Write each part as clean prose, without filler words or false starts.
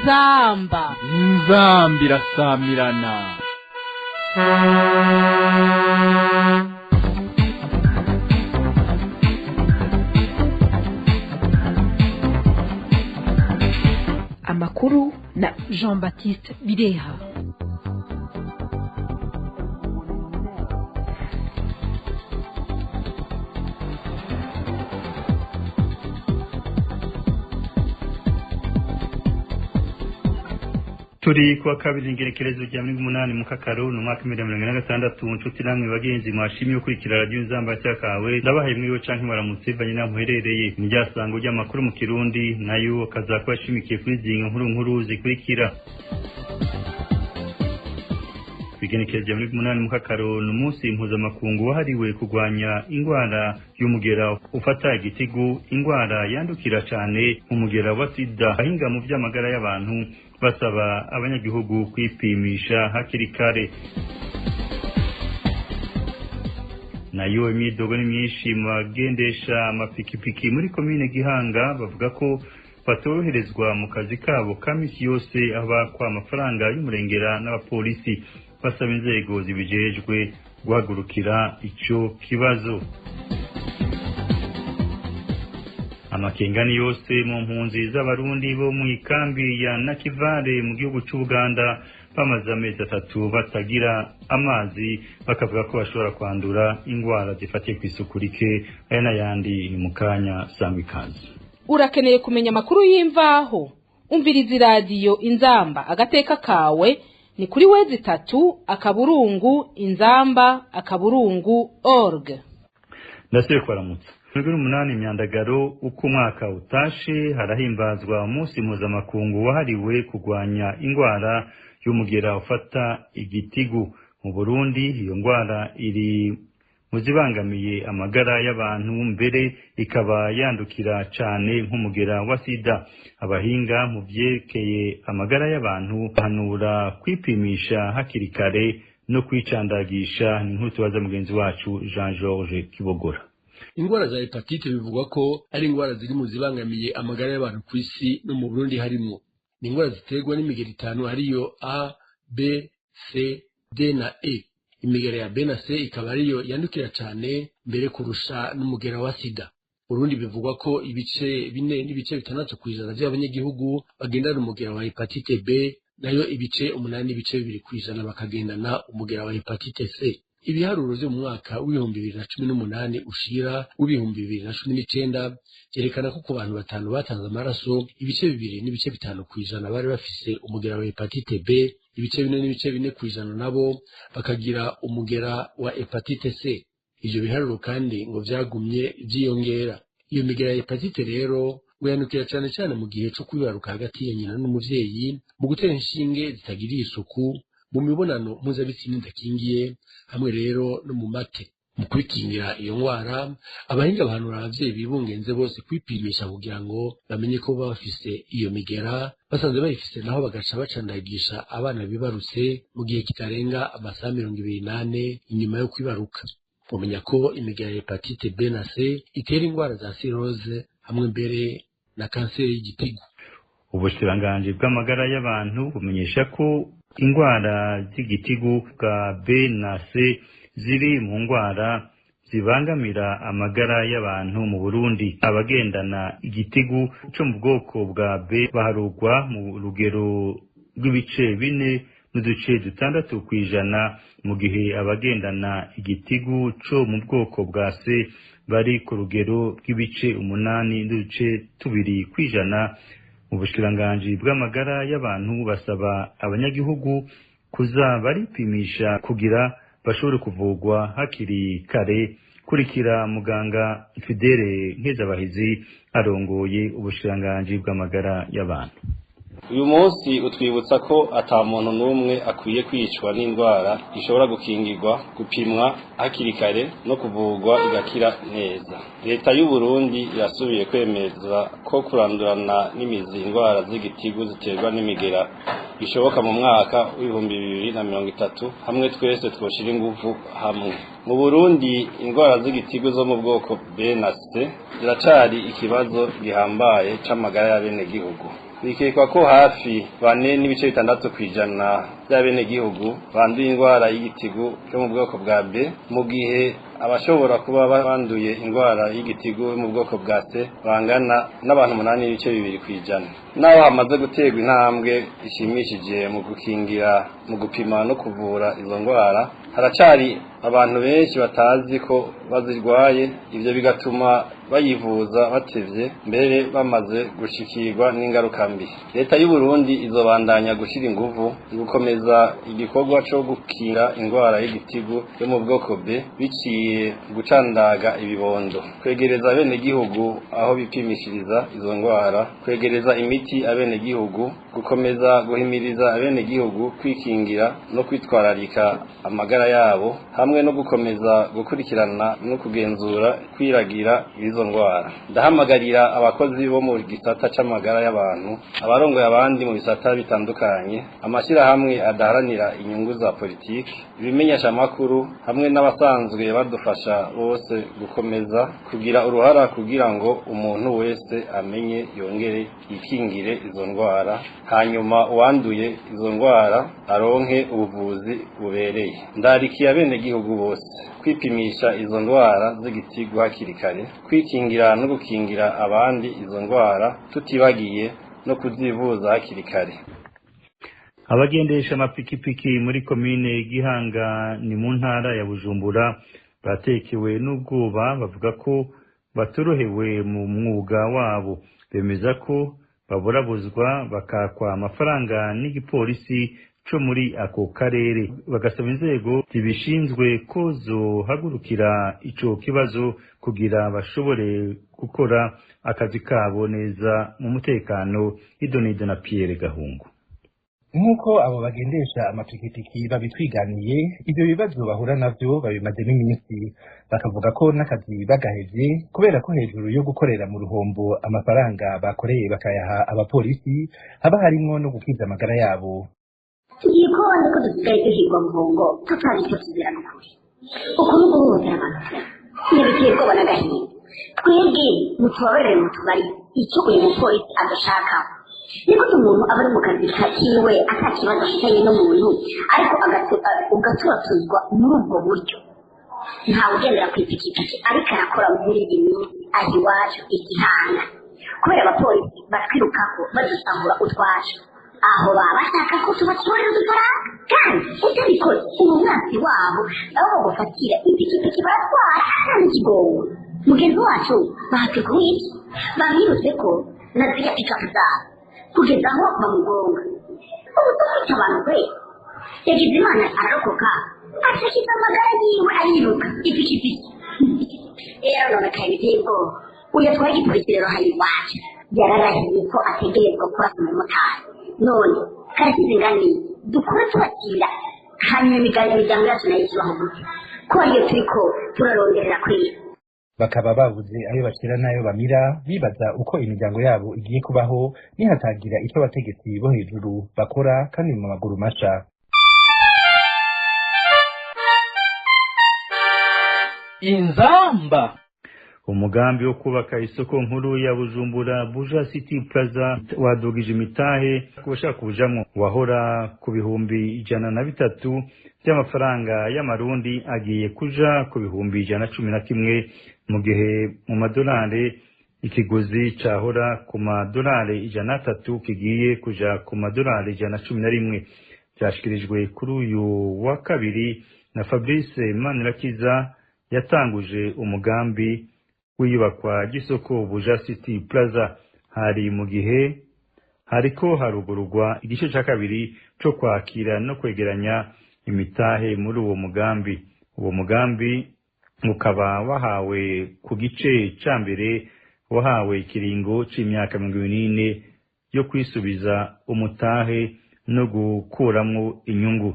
Inzamba. Inzamba irasamirana. Amakuru na Jean Baptiste Bireha. Turi kuwa kabiri, ingerekerezo rya 80 mu kakaro no mwaka 2026. Nshuti namwe bagenzi mwashimye ukurikira radio Inzamba cyakawe, ndabahaye mwiwe canke baramutse banye naho muherereye. Ni ryasango ry'amakuru mu Kirundi, nayo akazakuba ashimikiye kuri zinga nkuru nkuru zikurikira. Igenekerezo rya 80 mu kakaro ni umunsi mpuzamakungu wahariwe kurwanya ingwara y'umugera ufata igitigu, ingwara yandukira cane nk'umugera wa sida. Ahinga mu vy'amagara y'abantu basaba abanyagihugu kwipimisha hakiri kare. Nayo imyidogo ni myinshi mu bagendesha amapikipiki muri komine Gihanga, bavuga ko batoroherezwa mu kazi kabo ka misi yose, abakwa amafaranga y'umurengera n'abapolisi. Basaba inzego zibijejwe guhagurukira ico kibazo. Amakengani yose mu mpunzi z'Abarundi bo mu ikambi ya Nakivale mu gihugu c'Ubuganda, bamaze amezi 3 batagira amazi, bakavuga ko bashobora kwandura ingwara zifatiye kw'isuku rike. Aya n'ayandi ni mu kanya, sangwa ikaze. Urakeneye kumenya amakuru y'imvaho? Umviriza iradiyo Inzamba agateka kawe ni kuri www.inzamba.org. Ndasubiye kubaramutsa. 88 imyandagaro uko umwaka utashe harahimbazwa umunsi mpuzamakungu wahariwe kurwanya ingwara y'umugera ufata igitigu. Mu Burundi iyo ngwara iri mu zibangamiye amagara y'abantu, mbere ikaba yandukira cane nk'umugera wa sida. Abahinga mu vyerekeye amagara y'abantu bahanura kwipimisha hakiri kare no kwicandagisha. Ni nkuru tubaza mugenzi wacu Jean Georges Kibogora. Ingwara za hepatite bivugwa ko ari ingwara ziri mu zibangamiye amagara y'abantu ku isi, no mu Burundi harimwo. Ni ingwara ziterwa n'imigera itanu ariyo A, B, C, D na E. Imigera ya B na C ikaba ariyo yandukira cane mbere kurusha n'umugera wa sida. Burundi bivugwa ko ibice 4.6% vy'abanyagihugu bagendana umugera wa hepatite B, nayo ibice 8.2% bakagendana umugera wa hepatite C. Ibiharuro vyo mu mwaka w'2018 ushira w'2019 vyerekana ko ku bantu batanu batanze amaraso, ibice 2.5% bari bafise umugera wa hepatite B, ibice 4.4% nabo bakagira umugera wa hepatite C. Ivyo biharuro kandi ngo vyagumye vyiyongera. Iyo migera ya hepatite rero ngo cane cane mu gihe co kwibaruka hagati ya nyina n'umuvyeyi, mu gutera inshinge zitagiriye isuku, mu mibonano mpuzabitsina idakingiye, hamwe rero no mu mate. Mu kwikingira iyo ngwara, abahinga bahanura abavyeyi bibungenze bose kwipimisha kugira ngo bamenye ko baba bafise iyo migera, basanze bayifise naho bagaca bacandagisha abana bibarutse mu gihe kitarenga amasaha 24 inyuma yo kwibaruka. Mumenya ko imigera ya hepatite B na C itera ingwara za cirrhose hamwe mbere na kanseri y'igitigu. Ubushikiranganji bw'amagara y'abantu bumenyesha ko ingwara z'igitigu bwa B na C ziri mu ngwara zibangamira amagara y'abantu mu Burundi. Abagendana igitigu co mu bwoko bwa B baharugwa mu rugero rw'ibice 4.6%, mu gihe abagendana igitigu co mu bwoko bwa C bari ku rugero rw'ibice 8.2%. Mu bushikiranganji bw'amagara y'abantu basaba abanyagihugu kuza baripimisha kugira bashobore kuvugwa hakiri kare. Kurikira muganga Fidele Nkezabahizi arongoye ubushikiranganji bw'amagara y'abantu. Uyu munsi utwibutsa ko ata muntu n'umwe akwiye kwicwa n'indwara ishobora gukingirwa, gupimwa hakiri kare no kuvurwa igakira neza. Leta y'u Burundi irasubiye kwemeza ko kurandurana n'imizi indwara z'igitigu ziterwa n'imigera bishoboka mu mwaka w'2030, hamwe twese twoshira ingufu hamwe. Mu Burundi indwara z'igitigu zo mu bwoko B na C ziracari ikibazo gihambaye c'amagara y'abenegihugu. Bikekwa ko hafi 4.6% by'abenegihugu banduye indwara y'igitigu yo mu bwoko bwa B, mu gihe abashobora kuba banduye indwara y'igitigu yo mu bwoko bwa C bangana n'abantu 8.2%. Naho hamaze guterwa intambwe ishimishije mu gukingira, mu gupima no kuvura izo ndwara, haracari abantu benshi batazi ko bazirwaye, ivyo bigatuma bayivuza batevye mbere bamaze gushikirwa n'ingaruka mbi. Leta y'u Burundi izobandanya gushira inguvu gukomeza igikorwa co gukinga indwara y'igitigu yo mu bwoko B biciye gucandaga ibibondo, kwegereza abenegihugu aho bipimishiriza izo ndwara, kwegereza imiti abenegihugu, gukomeza guhimiriza abenegihugu kwikingira no kwitwararika amagara yabo, hamwe no gukomeza gukurikirana no kugenzura kwiragira izo ndwara. Ndahamagarira abakozi bo mu gisata c'amagara y'abantu, abarongoye abandi mu bisata bitandukanye, amashirahamwe adaharanira inyungu za politiki, ibimenyeshamakuru hamwe n'abasanzwe badufasha bose gukomeza kugira uruhara kugira ngo umuntu wese amenye yongere yikingire izo ndwara, hanyuma uwanduye izo ndwara aronke ubuvuzi bubereye. Ndarikiye abenegihugu bose kwipimisha izo ndwara z'igitigu hakiri kare, kwikingira no gukingira abandi izo ndwara, tutibagiye no kuzivuza hakiri kare. Abagendesha amapikipiki muri komine Gihanga ni mu ntara ya Bujumbura batekewe n'ubwoba, bavuga ko batorohewe mu mwuga wabo. Bemeza ko baburabuzwa bakakwa amafaranga n'igipolisi co muri ako karere, bagasaba inzego zibishinzwe ko zohagurukira ico kibazo kugira bashobore gukora akazi kabo neza mu mutekano. Idonido na Pierre Gahungu. Nk'uko abo bagendesha amapikipiki babitwiganiye, ivyo bibazo bahura navyo babimazemo iminsi, bakavuga ko n'akazi bagahevye kubera ko hejuru yo gukorera mu ruhombo amafaranga bakoreye bakayaha abapolisi, haba harimwo no gukiza amagara yabo. Tugiye kubona ko dusigaye duhigwa muhongo tutazi icyo tuzira n'ukuri. Uku ni uguhohotera abantu, ntibiteye ubwoba n'agahinda. Twebwe mutubabarire, mutubari icyo uyu mupolisi adashakaho. Ni gute umuntu aba ari mu kazi kiwe ata kibazo afitanye n'umuntu, ariko ugaturatuzwa muri ubwo buryo? Ntawe ugendera ku ipikipiki ariko arakora muri iyi minsi aho iwacu igihanga, kubera abapolisi batwirukako badusahura utwacu. Aho baba bashaka ko tubatorera udufaranga, kandi utabikoze uwo mwansi wabo nabo bagufatira ipikipiki baratwara ata n'ikigongo. Mugenzi wacu bahatwe kumwica, bamwirutse ko na ziriya pikapu zabo kugeza aho bamugonga. Ubu dufite abantu kwe yagize Imana ararokoka, acakiza amagara yiwe ariruka ipikipiki. Rero none kare biteye ubwoba. Uyu atwaye igipolisi rero hari iwacu yararahiye ko ategerezwa kurasa umumotari. None karasize ingani dukora tubatira, hanyuma imiryango yacu nayo ikibaho gute ko ariyo turiko turaronderera kwera? Bakaba babuze ayo bashira n'ayo bamira, bibaza uko imiryango yabo igiye kubaho nihatagira icyo abategetsi bo hejuru bakora kandi mu maguru masha. Inzamba. Umugambi wo kubaka isoko nkuru ya Bujumbura, Buja City Plaza, wadugije imitahe ku bashaka kujamwo, wahora ku 103,000 by'amafaranga y'amarundi agiye kuja ku 111,000, mu gihe mu madolari ikiguzi cahora ku madolari 103 kigiye kuja ku madolari 111. Vyashikirijwe kuri uyu wa kabiri na Fabrice Manirakiza yatanguje umugambi w'iyubakwa ry'isoko Buja City Plaza. Hari mu gihe hariko harugururwa igice ca kabiri co kwakira no kwegeranya imitahe muri uwo mugambi. Uwo mugambi ukaba wahawe ku gice ca mbere wahawe ikiringo c'imyaka 24 yo kwisubiza umutahe no gukuramwo inyungu.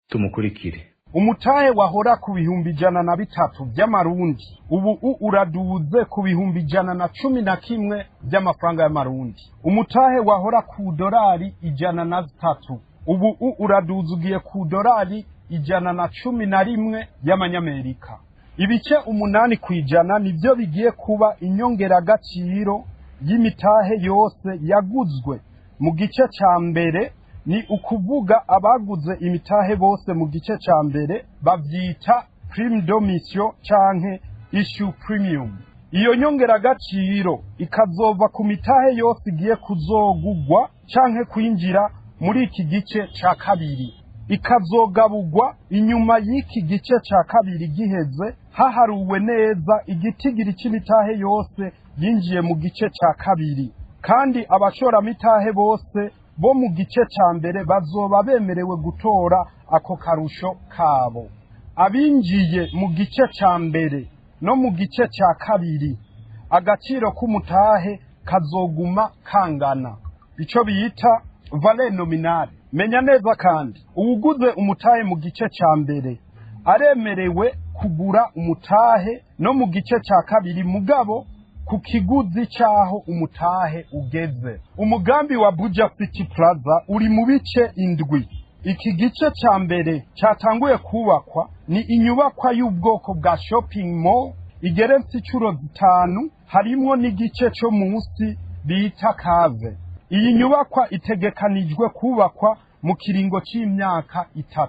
Tumukurikire. Umutahe wahora ku 103,000 by'amarundi ubu uraduze ku 111,000 by'amafaranga y'amarundi. Umutahe wahora ku dorari 103 ubu uraduze ugiye ku dorari 111 y'amanyamerika. 8% nivyo bigiye kuba inyongeragaciro y'imitahe yose yaguzwe mu gice ca mbere, ni ukuvuga abaguze imitahe bose mu gice ca mbere, bavyita prime d'émission canke issue premium. Iyo nyongeragaciro ikazova ku mitahe yose igiye kuzogugwa canke kwinjira muri iki gice ca kabiri, ikazogabugwa inyuma y'iki gice ca kabiri giheze, haharuwe neza igitigiri c'imitahe yose yinjiye mu gice ca kabiri. Kandi abashoramitahe bose bo mu gice ca mbere bazoba bemerewe gutora ako karusho kabo. Abinjiye mu gice ca mbere no mu gice ca kabiri, agaciro k'umutahe kazoguma kangana, ico bita valeur nominale. Menya neza kandi, uwuguze umutahe mu gice ca mbere aremerewe kugura umutahe no mu gice ca kabiri, mugabo ku kiguzi c'aho umutahe ugeze. Umugambi wa Buja City Plaza uri mu bice 7. Iki gice ca mbere catanguye kubakwa ni inyubakwa y'ubwoko bwa shopping mall igeretse incuro 5, harimwo n'igice co munsi bita cave. Iyi nyubakwa itegekanijwe kubakwa mu kiringo c'imyaka 3.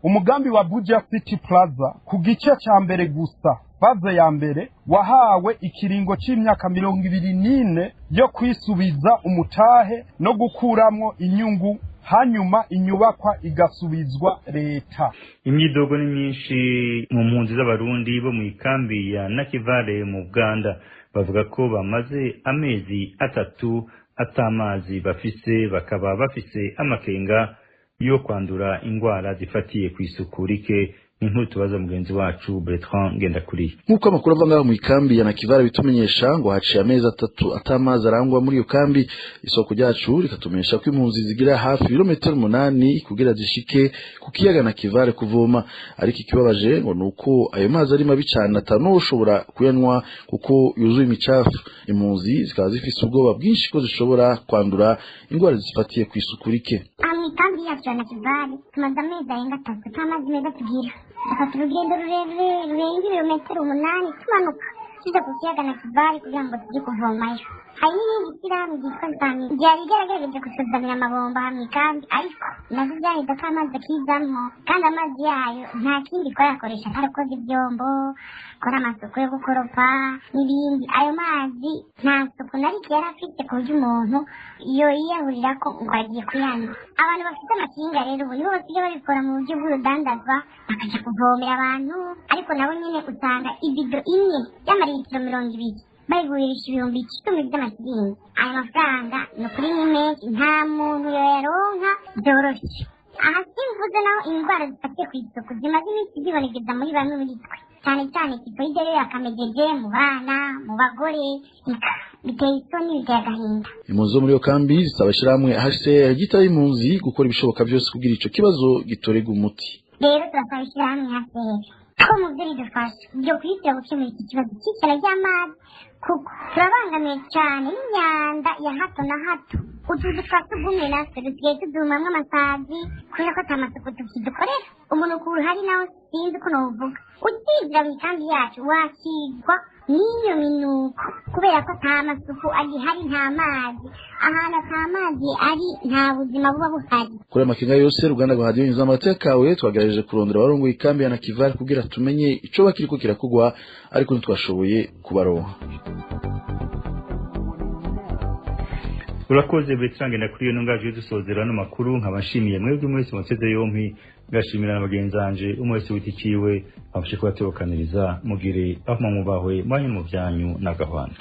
Umugambi wa Buja City Plaza ku gice ca mbere gusa, phase ya mbere, wahawe ikiringo c'imyaka 24 yo kwisubiza umutahe no gukuramwo inyungu, hanyuma inyubakwa igasubizwa leta. Imyidogo ni myinshi mu mpunzi z'Abarundi bo mu ikambi ya Nakivale mu Buganda. Bavuga ko bamaze amezi 3 atamazi bafise, bakaba bafise amakenga yo kwandura ingwara zifatiye ku isuku rike. Inkuru tubaza mugenzi wacu Bertrand Ngendakuriye. Nk'uko amakuru ava ngaho mu ikambi ya Nakivale bitumenyesha, ngo haciye amezi 3 atamazi arangwa muri iyo kambi. Isoko ryacu rikatumenyesha ko impunzi zigira hafi ibirometero 8 kugira zishike ku kiyaga Nakivale kuvoma, ariko ikibabaje ngo nuko ayo mazi ari mabi cane, atanushobora kuyanywa kuko yuzuye imicafu. Impunzi zikaba zifise ubwoba bwinshi ko zishobora kwandura ingwara zifatiye ku isuku rike. Ikambi yacu ya Nakivale tumaze amezi arenga 3 nta mazi meza tugira. Dufata urugendo rurerure rurenga ibirometero 8 tumanuka tuza ku kiyaga Nakivale kugira ngo tujye kuvomayo. Hari n'irindi shyirahamwe ryitwa Nsami ryari ryaragerageje kutuzanira amabomba hamwe ikambi, ariko navyo vyaheza ko amazi akizamwo, kandi amazi yayo nta kindi twayakoresha atari koza ivyombo, gukora amasuku yo gukoropa n'ibindi. Ayo mazi nta suku na rike yari afite ku buryo umuntu iyo yiyahurirako ngo agiye kuyanywa. Abantu bafite amakinga rero ubu nibo basigaye babikora mu buryo bw'urudandazwa, bakaja kuvomera abantu, ariko nabo nyene usanga ibido imwe y'amaritiro 20 bayigurisha 10,000 by'amashiringi. Ayo mafaranga ni ukuri ni menshi, nta muntu yoyaronka vyoroshe. Aha simvuze naho indwara zifatiye ku isuku zimaze iminsi zibonekeza muri bamwe muri twe, cyane cyane tifoide rero yakamejeje mu bana, mu bagore, biteye isoni, biteye agahinda. Impunzi zo muri iyo kambi zisaba ishirahamwe HCR ryitaho impunzi gukora ibishoboka vyose kugira ico kibazo gitorerwe umuti. Rero turasaba ishirahamwe HCR ko mu byo ridufasha byo kwihutira gukemura iki kibazo cy'ikena ry'amazi, kuko turabangamiwe cyane n'imyanda ya hato na hato. Utuzu twa sugumwe natwe dusigaye tudumamwo amasazi kubera ko ata masuku tukidukorera. Umunuko uhari nawo sinzi uko nowuvuga. Ukinjira mu ikambi yacu wakigwa n'iyo minuko kubera ko ata masuku agihari, nta mazi. Ahantu ata mazi ari nta buzima buba buhari. Kuri amakenga yose, uruganda rwa radiyo Inzamba agateka kawe twagerageje kurondera abarongoye ikambi ya Nakivale kugira tumenye ico bakiriko kirakugwa, ariko ntitwashoboye kubaronka. Urakoze Bertrand Ngendakuriye. Nungaje dusozera no makuru, nkabashimiye mwebwe mwese muteze yompi, ngashimira na bagenzi banje umwe wese witikiwe abashe kubatebukaniriza. Mugire aho mubahwe mwanyu mu byanyu n'agahwana.